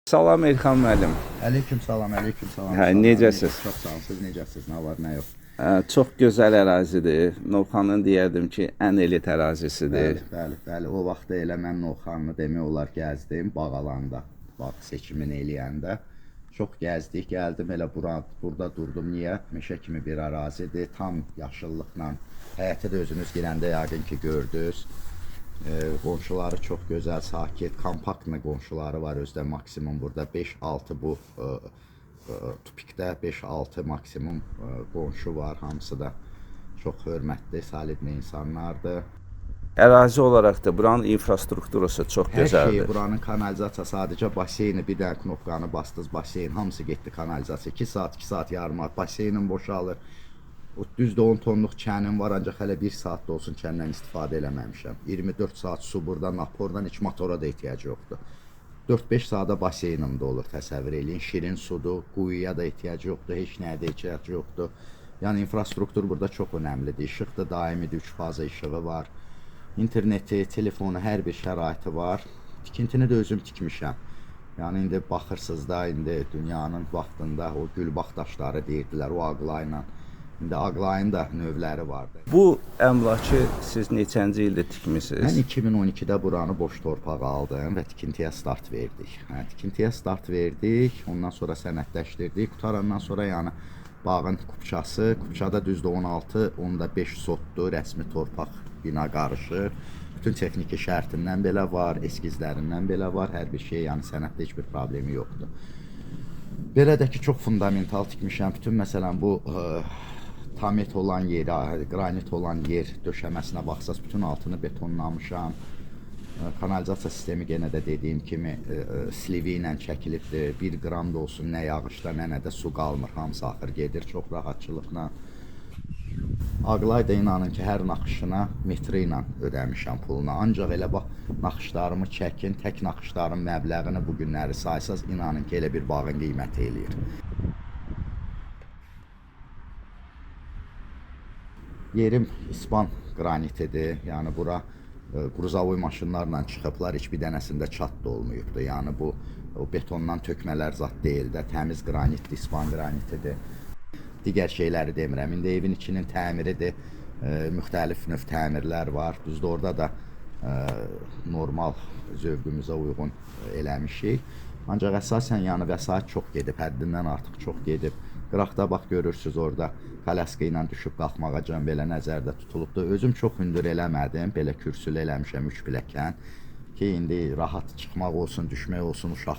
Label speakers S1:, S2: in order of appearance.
S1: Salam Elxan müəllim.
S2: Aleyküm salam, aleyküm salam.
S1: Hə, necəsiz?
S2: Çox sağ olun. Siz necəsiz? Nə var, nə yox?
S1: Çox gözəl ərazidir. Novxanın deyərdim ki, ən elit ərazisidir.
S2: Bəli, bəli, bəli. O vaxtda elə mən Novxanını demək olar gəzdim Bağalanda, bağ seçimini eləyəndə. Çox gəzdik, gəldim elə bura, burada durdum. Niyə? Meşə kimi bir ərazidir, tam yaşıllıqla. Həyətə də özünüz girəndə yəqin ki gördünüz. Qonşuları çox gözəl, sakit, kompaktlı qonşuları var özdə maksimum burada 5-6 bu tupikdə 5-6 maksimum qonşu var, hamısı da çox hörmətli, solidli insanlardır.
S1: Ərazi olaraq da buranın infrastrukturası çox
S2: Hər şeyi
S1: gözəldir.
S2: buranın kanalizasiya sadəcə baseyni bir dənə knopkanı bastınız, baseyn hamısı getdi kanalizasiya. 2 saat, 2 saat yarım baseynin boşalır. O düzdür 10 tonluq çənim var, ancaq hələ 1 saat da olsun çəndən istifadə eləməmişəm. 24 saat su burada, napordan heç motora da ehtiyac yoxdur. 4-5 saata baseynim də olur, təsəvvür eləyin. Şirin sudur, quyuya da ehtiyac yoxdur, heç nəyə də ehtiyac yoxdur. Yəni infrastruktur burada çox önəmlidir. İşıq da daimidir, 3 faza işığı var. İnterneti, telefonu, hər bir şəraiti var. Tikintini də özüm tikmişəm. Yəni indi baxırsınız da, indi dünyanın vaxtında o gülbağ daşları deyirdilər, o ağlayla. İndi ağlayın da növləri vardı.
S1: Bu əmlakı siz neçənci ildə tikmisiniz?
S2: Mən 2012-də buranı boş torpaq aldım və tikintiyə start verdik. Hə, tikintiyə start verdik, ondan sonra sənədləşdirdik. Qutarandan sonra yəni bağın kupçası, kupçada düzdür 16.5 sotdur, rəsmi torpaq bina qarışır. Bütün texniki şərtindən belə var, eskizlərindən belə var, hər bir şey, yəni sənəddə heç bir problemi yoxdur. Belə də ki, çox fundamental tikmişəm. Bütün məsələn bu tamet olan yeri, qranit olan yer döşəməsinə baxsaz, bütün altını betonlamışam. Kanalizasiya sistemi yenə də dediyim kimi slivi ilə çəkilibdir. 1 qram da olsun nə yağışda, nə nədə su qalmır. Hamısı axır gedir çox rahatçılıqla. Ağlay da inanın ki, hər naxışına metri ilə ödəmişəm pulunu. Ancaq elə bax naxışlarımı çəkin, tək naxışların məbləğini bu günləri saysaz, inanın ki, elə bir bağın qiyməti eləyir. Yerim İspan qranitidir. Yəni bura qruzavoy maşınlarla çıxıblar, heç bir dənəsində çat da olmayıbdır. Yəni bu o betondan tökmələr zat deyil də, təmiz qranitdir, İspan qranitidir. Digər şeyləri demirəm. İndi evin içinin təmiridir. Müxtəlif növ təmirlər var. Düzdür, orada da normal zövqümüzə uyğun eləmişik. Ancaq əsasən yəni vəsait çox gedib, həddindən artıq çox gedib. Qıraqda bax görürsüz orada kələska ilə düşüb qalxmağa can belə nəzərdə tutulubdur. Özüm çox hündür eləmədim, belə kürsülü eləmişəm 3 pilləkən ki, indi rahat çıxmaq olsun, düşmək olsun uşaq